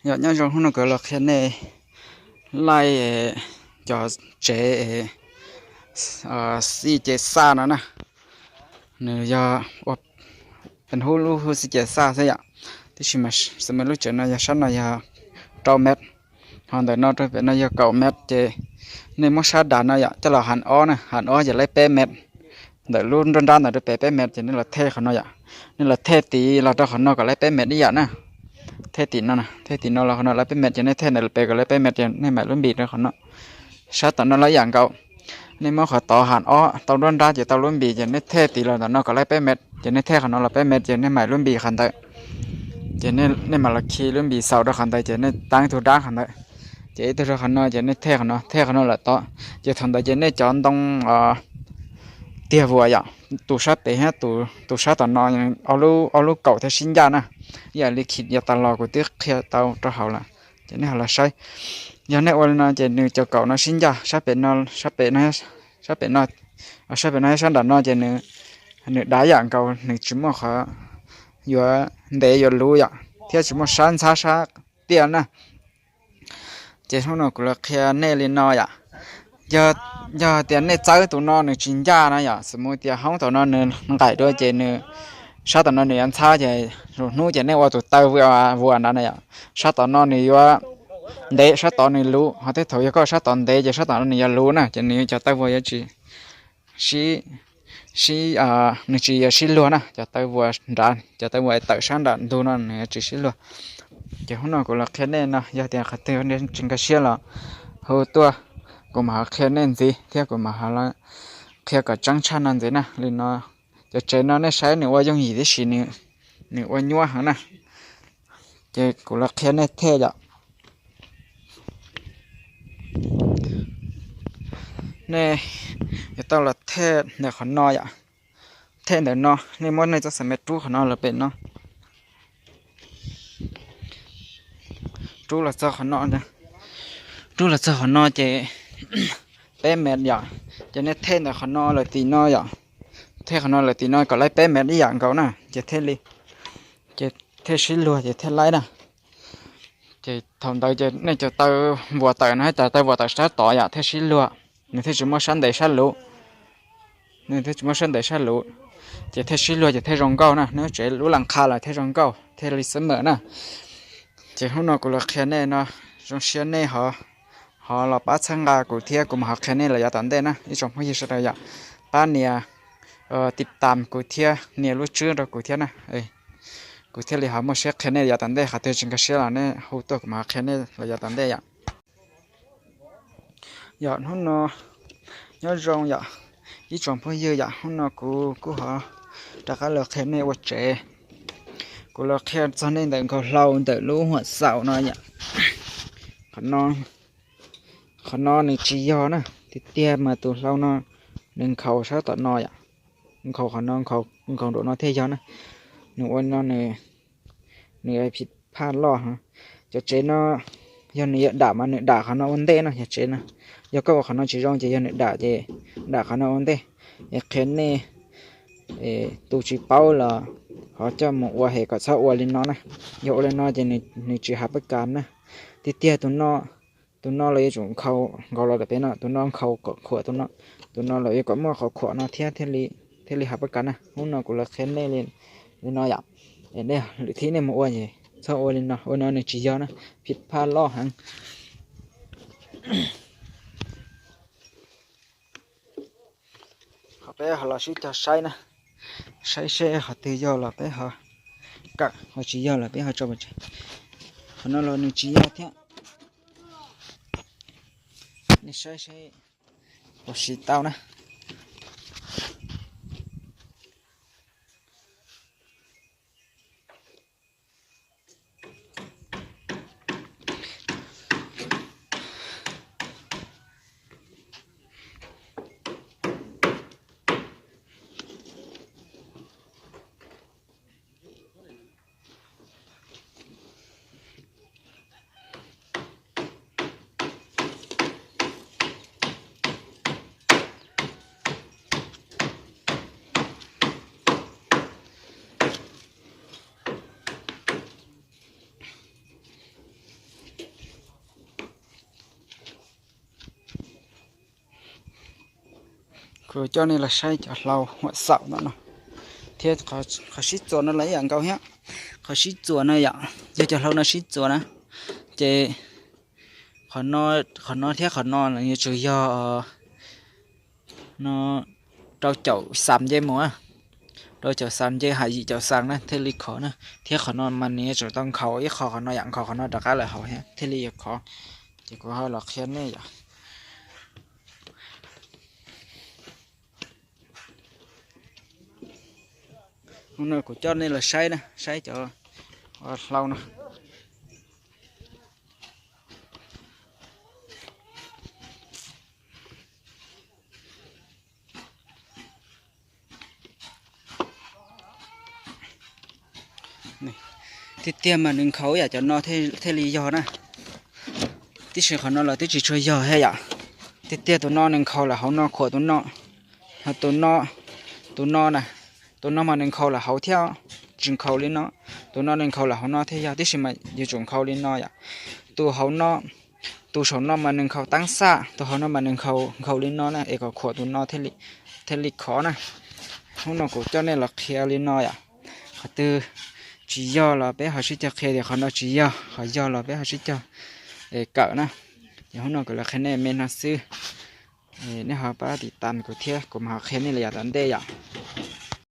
Yog nyob zoo, hnub no kuv los qhia nej laij cov tsev xij ces xaj no na. Nws yog ua pem hub lub hub xij ces xaj xwb yom. Tab sis mas xws li lub tsev no yog sab no yog rau mev, ho ntawm no rau pem no yog kaum mev ces nej muab sab dav no yom coj los ham ob na, ham ob ces laib peb mev. Ntawm lub nruab nrab ntawd rau pem peb mev ces nej los thej qhov no yom. Nej los thej tid los rau qhov no kom laib peb mev ib yam na. Thej tim no, thej tim no los qhov no laib peb mev ces nej thej ntawm pem kom laib peb mev ces nej maim lub npis rau qhov no. Sab tom no los ib yam nkaus. Nej muab qhov tod ham ob tau nruab nrab ces tau lub npis ces nej thej tid los tom no kom laib peb mev ces nej thej qhov no los peb mev ces nej maim lub npis qhov ntawd. Ces nej mam los khi lub npis xaus rau qhov ntawd ces nej teeb ib tug dab qhov ntawd. Ces ib tug rau qhov no ces nej thej qhov no, thej qhov no lawm tod. Ces thaum ntawd ces nej cov ntoo tiag vuas yom, tus sab pem thiab tus sab tom no ob lub kaum thiaj sib ncaj na. Ib yam li khi yav tas los kuv twb qhia tau rau hauv lawm, ces nej ho los saib. Yog nej ua li no ces nws cov kaum no sib ncaj, sab pem no, sab pem no, sab pem no, sab pem no thiab sab nram no ces nws dav yam nkaus, nws tsis muaj qhov yuav ntev yuav luv yom, thiab tsis muaj sab ntxhab sab tiaj na. Ces hnub no kuv los qhia nej li no yom. Yog tias nej txawb tus no nws tsis ncaj na yom, xws li tias hoob tom no nws nqaim dua ces nws, sab tom no nws yuav ntxhab ces lwm hnub ces nej ua tus taw vuas nrad na yom. Sab tom no nws yuav ntev, sab tod nws luv, ho tej thaum yog koj sab tod ntev ces sab tom no nws yuav luv na, ces nws cov taw vuas yuav tsis sib, sib, nws tsis yuav sib luag na, cov taw vuas nrad, cov taw vuas tawm sab nram ntug no nws yuav tsis sib luag. Ces hnub no kuv los qhia nej no, yog tias qhov twg tsis nkag siab los hu tuaj, kuv mam ho qhia nej ntxiv thiab kuv mam ho qhia kom tseeb tshaj no ntxiv na. Li no, cov tsev no nej saib nws ua yooj yim tib si, nws ua nyuaj heev na. Ces kuv los qhia nej thej yom. Nej yuav tau los thej ntawm qhov no yom. Thej ntawm no, nej muab nej txoj xaim me rub qhov no los pem no. Rub los txog qhov no, rub los txog qhov no ces peb mev yom. Ces nej thej ntawm qhov no lawm tim no yom. Thej qhov no lawm tim no kom laib peb mev ib yam nkaus na, ces thiaj li, ces thiaj sib luag ces thiaj laib na. Ces thaum ntawd ces nej cov taw vuas tawm no, cov taw vuas tawm sab tod yom thiaj sib luag, nws thiaj tsis muaj sab ntev sab luv. Nws thiaj tsis muaj sab ntev sab luv, ces thiaj sib luag ces thiaj zoo nkauj na. Nej tsev lub las qha los thiaj zoo nkauj thiaj li xab mawm na. Ces hnub no kuv los qhia nej no, zoo siab nej ho, ho los pab txhawb nqa kuv thiab kuv mam ho qhia nej los yav tom ntej na ib tsoom phooj ywg sawv daws yom. Pab nias tiv tam kuv thiab nias lub tswb rau kuv thiab na. Kuv thiaj li ho muaj siab qhia nej yav tom ntej, qhov twg tsis nkag siab los nej hu tuaj kuv mam ho qhia nej los yav tom ntej yom. Yog hnub no nyob zoo yom, ib tsoom phooj ywg yom, hnub no kuv kuj ho rov qab los qhia nej ua tsev. Kuv los qhia txog nej ntawm nkhaus hlau ntawm lub huam xaum no yom. Qhov no, qhov no nws tsis yog na, tiag tiag mas tus hlau no nws nkhaus sab tom no yom, nkhaus qhov no, nkhaus nraum no thiaj yog na. Nws ua no nws, nws phim phaj loj heev. Cov tsev no yog nws yuav dam mas nws dam qhov no ua ntej no, cov tsev no. Yog koj ua qhov no tsis zoo ces yog nws dam ces dam qhov no ua ntej. Es qhia nej tus tsis paub los ho coj mus ua hem kom txhob ua li no na. Yog ua li no ces nws tsis hav pab kas na. Tiag tiag tus no, tus no los yuav tsum nkhaus nkaus los ntawm pem no, tus no nkhaus kom khuam tus no, tus no los yuav kom muaj qhov khuam no thiab, thiaj li hav pab kas na. Hnub no kuv los qhia nej li no yom, es nej lwm thib nej mus ua ces txhob ua li no, ua no nws tsis yog na, phim phaj loj heev. Ho peb ho los sib cog saib na, saib seb qhov twg yog los peb ho kawm, ho tsis yog los peb ho tso pov tseg. Qhov no los nws tsis yog thiab, nej saib seb puas siv tau na. Kuv coj nej los saib cov hlau huam xaum no no, thiab qhov sib txuas no los ib yam nkaus thiab. Qhov sib txuas no yom, yog cov hlau no sib txuas na, ces qhov no thiab qhov no yuav tsum yog no rau caum xam nce mus, rau caum xam nce hais yim caum xam na thiaj li khov na. Thiab qhov no mas nws yuav tsum tau nkhaus ib qho qhov no yom, nkhaus qhov no rov qab lawm hauv thiab thiaj li yuav khov. Ces kuv ho los qhia nej yom. Hnub no kuv coj nej los saib na, saib cov hlau no. Tiag tiag mas nws nkhaus yam cov no thiaj li yog na. Tiam sis qhov no los twb tsis tshua yog thiab yom. Tiag tiag tus no nws nkhaus lawm hauv no khuam tus no, ho tus no, tus no na, tus no mas nws nkhaus lawm hauv thiab, tsis nkhaus li no. Tus no nws nkhaus lawm hauv no thiaj yog, tiam sis mas yuav tsum nkhaus li no yom. Tus hauv no, tus saum no mas nws nkhaus tab xaj, tus hauv no mas nws nkhaus nkhaus li no na, es kom khuam tus no thiaj li khov na. Hnub no kuv coj nej los qhia li no yom. Qhov twg tsis yog los peb ho sib cog qhia tias qhov no tsis yog, qhov yog los peb ho sib cog kawm na. Ces hnub no kuv los qhia nej me no xwb. Nej ho pab tiv tas kuv thiab, kuv mam ho qhia nej li yam tom ntej yom.